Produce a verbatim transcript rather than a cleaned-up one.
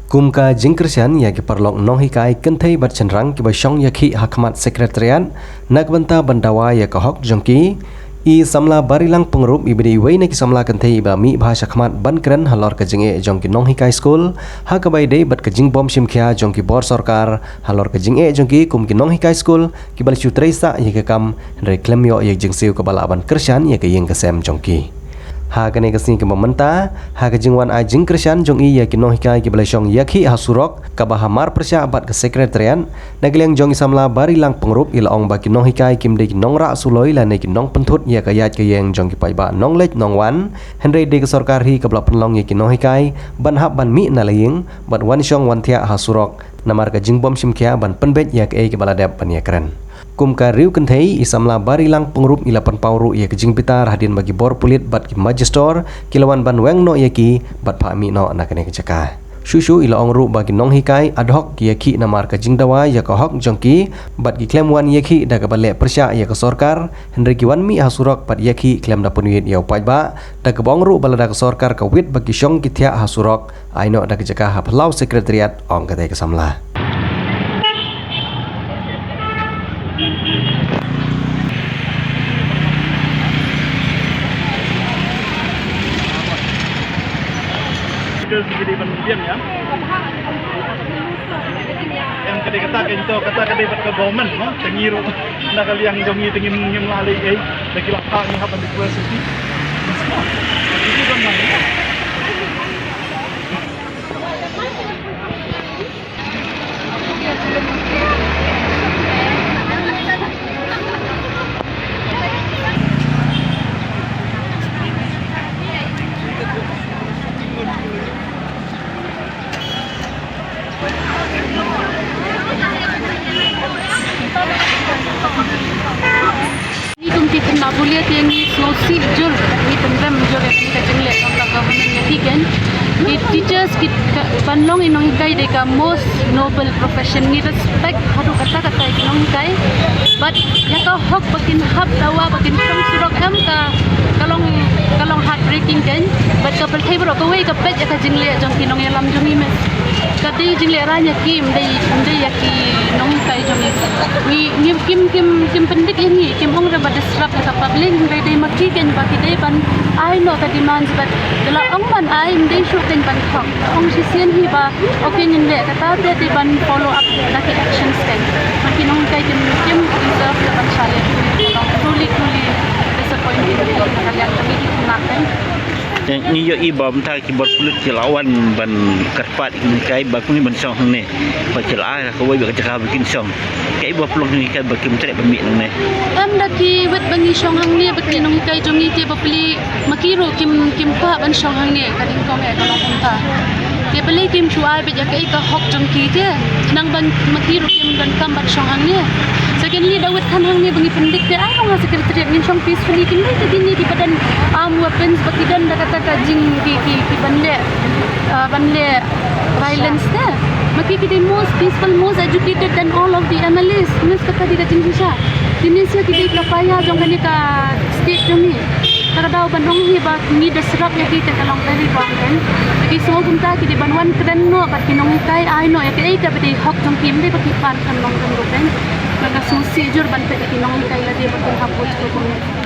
Kum ka jingkyrshan ïa ki paralok nonghikai kynthei bad shynrang kiba shong ïakhih ha khmat Secretariat na ka bynta ban dawa ïa ka hok jong ki, i samla Barilang Pyngrope iba dei iwei na ki samla kynthei iba mih bha sha khmat ban kren halor ka jingeh jong ki nonghikai skul, ha kaba ïadei bad ka jingbym shim khia jong ki bor sorkar halor ka jingeh jong ki kum ki nonghikai skul kiba la shu trei sah ïa ka kam, hynrei khlem ïoh ïa ka jingsiew kaba lah ban kyrshan ïa ka ïing ka sem jong ki. Ha kane ka sngi kaba mynta, ha ka jingwan ai jingkyrshan jong i ïa ki nonghikai kiba la shong ïakhih ha surok kaba ha mar pyrshah bad ka Secretariat, na ka liang jong i samla Barilang Pyngrope i la ong ba ki nonghikai kim dei ki nongrah suloi lane ki nongpynthut ïa ka ïaid ka ïeng jong ki paidbah nongleit nongwan, hynrei dei ka sorkar hi kaba la pynlong ïa ki nonghikai ban hap ban mih na la ïing bad wan shong wan thiah ha surok namar ka jingbym shim khia ban pynbeit ïa kaei kaba la dep ban ïakren. Kum ka riew kynthei, i samla Barilang Pyngrope i la pynpaw ruh ïa ka jingbitar hadien ba ki bor pulit bad ki magistrate ki la wan ban weng noh ïa ki bad phah mih noh na kane ka jaka. Shuh shuh i la ong ruh ba ki nonghikai ad hoc ki ïakhih namar ka jingdawa ïa ka hok jong ki bad ki khlem wan ïakhih da kaba leh pyrshah ïa ka sorkar, hynrei ki wan mih ha surok bad ïakhih khlem da pynwit ïa u paidbah, da kaba ong ruh ba lada ka sorkar ka wit ba ki shong ki thiah ha surok, ai noh da ka jaka ha phyllaw Secretariat, ong katei ka samla. Because kita ban biang ya. Em, ka dei kata ka, ito kata ka dei bad ka government, no? Te ngi ruh na ka liang jong ngi te ngim, ngim lah leh ei. Te ki la phah ngi hap ban request ïa ki. Ki dei ban man. Ngi kum ki khynnah bul ïa te ngi sngewsih jur, ngi pynrem jur ïa kane ka jingleh jong ka government ïa ki keiñ. Ki teachers ki ka, ban long i nonghikai dei ka most noble profession, ngi respect haduh katta katta ïa ki nonghikai. But ïa ka hok ba kin hap dawa ba kin shong surok em ka, ka long, ka long heartbreaking keiñ. But ka pyrthei baroh kawei ka peit ïa ka jingleh jong ki nongïalam jong ngi, miss. Ka dei jingleh rain ïa ki, ym dei, ym dei ïa ki nonghikai jong ngi. Ngi, ngi, kim, kim, kim pyndik ïa ngi, kim ong re ba disrupt ïa ka public, hynrei dei ma ki keiñ ba ki dei ban ai noh ka demands, but da la ong ban ai, ym dei shuh keiñ ban thok. Ong shisien hi ba, okay, ngin leh kata, te dei ban follow up da ki actions keiñ. Ma ki nonghikai kim, kim deserve ïa ban shah leh. Truly, truly disappointing na ka liang jong ngi ki khynnah keiñ. Te ngi ïohi ba mynta ki bor pulit ki la wan ban kyrpad ïa ki nonghikai ba kin ban shong hangne. Ba ki la ai kawei ba ka jaka ba kin shong. Kaei ba pynlong ïa ki nonghikai ba kim treh ban mih nangne? Em, da ki wet ba ngi shong hangne bad ki nonghikai jong ngi te bapli ma ki ruh kim, kim kwah ban shong hangne, ka nyngkong eh ka long kumta. Te balei kim shu ai beit ïa kaei ka hok jong ki te, khnang ba ma ki ruh kim donkam ban shong hangne. Secondly, da wet than hangne ba ngi pyndik te ai long ha Secretariat ngin shong peacefully, kim dei te kine kiba don armed weapons ba ki don da kata ka jing ki, ki, ki ban leh, ah, ban leh violence te. Ma ki ki dei most peaceful, most educated than all of the M L As. Miss, kata dei ka jingshisha. Kine sha ki dei ka paya jong kane ka state jong ngi. Kata ka daw ban ong hi ba ngi disrupt ïa ki te ka long very wrong thing. Ki sngew kumta ki dei ban wan kren noh bad ki nonghikai, ai noh ïa kaei kaba dei hok jong ki, ym dei ba ki pan kan long kan ruh keiñ. Nga ka sngewsih jur ban peit ïa ki nonghikai lade ba kin hap vote for women.